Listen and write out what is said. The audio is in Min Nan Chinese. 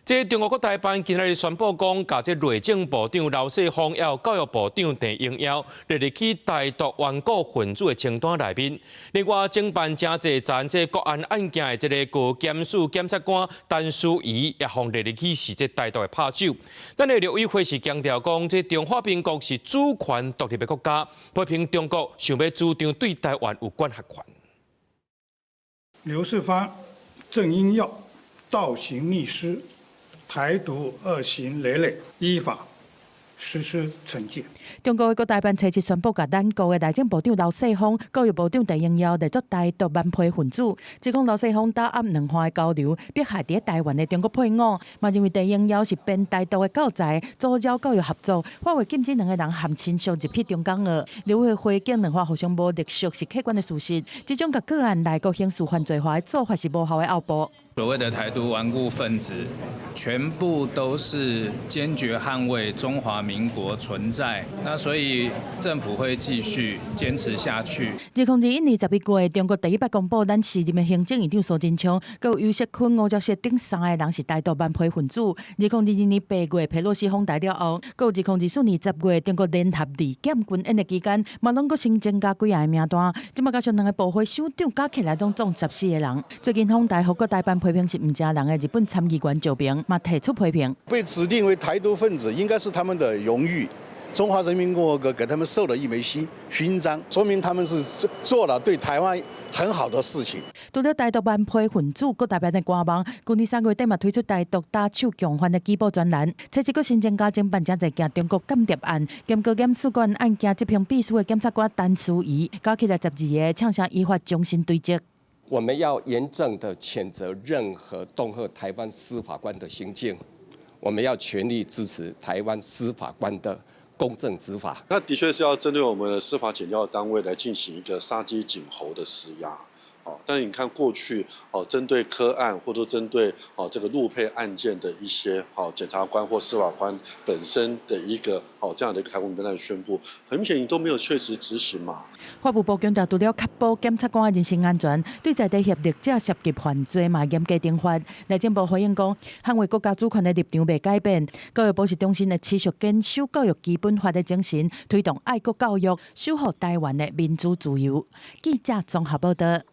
這中國國台辦今仔日宣布講，共這內政部長劉世鋒，還有教育部長鄭英耀列入去台獨頑固分子的清單內面。另外，偵辦誠濟棧這國安案件的這个高檢署檢察官陳淑儀也予列入去是這台獨的拍手。咱的陸委會是強調講，這中華民國是主權獨立的國家，批評中國想欲主張對台灣有管轄權。劉世芳、鄭英耀倒行逆施，台獨惡行累累，依法實施懲戒。中國國台辦初七宣布，共咱國的內政部長劉世鋒、教育部長鄭英耀列作台獨頑皮分子。指控劉世鋒打壓兩岸的交流，迫害佇台灣的中國配偶，嘛認為鄭英耀是編台獨的教材，阻撓教育合作。法會禁止兩个人含親屬入去中港學。陸委會回應兩岸互相無隸屬是客觀的事實，這種共個案內國刑事犯罪化的做法是無效的後步。所謂的台獨頑固分子，全部都是堅決捍衛中華民國存在。那所以政府會繼續堅持下去。2021年11月，中國第一擺公布咱時任的行政院長蘇貞昌、閣有游錫堃、吳釗燮等三个人是台獨頑皮分子。2022年8月，佩洛西訪台了後，閣有2024年10月，中國聯合利劍軍演的期間，嘛攏閣新增加幾个名單。這馬加上兩个部會首長加起來攏總14个人。最近訪台予國台辦批評是毋成人的日本參議員石明嘛提出批評。被指定為台獨分子，應該是他們的榮譽。中華人民共和國給他們授了一枚勳勳章，說明他們是做了對台灣很好的事情。除了台獨頑皮分子，國台辦的官網，去年3月底嘛推出台獨打手共犯的舉報專欄，初七閣新增加偵辦誠濟件中國間諜案，兼高檢署國安案件執行秘書的檢察官陳淑儀，加起來12个，唱聲依法終身追責。我們要嚴正的譴責任何恫嚇台灣司法官的行徑，我們要全力支持台灣司法官的公正執法。那的確是要針對我們的司法檢調單位來進行一個殺雞儆猴的施壓。哦，但是你看過去哦，針對柯案或者針對哦這個陸配案件的一些哦檢察官或司法官本身的一個哦這樣的一個開會名單宣布，很明顯你都沒有確實執行嘛。法務部強調，除了確保檢察官的人身安全，對在地協力者涉及犯罪嘛嚴格懲罰。內政部回應講，捍衛國家主權的立場袂改變。教育部是重申會持續堅守教育基本法的精神，推動愛國教育，守護台灣的民主自由。記者綜合報道。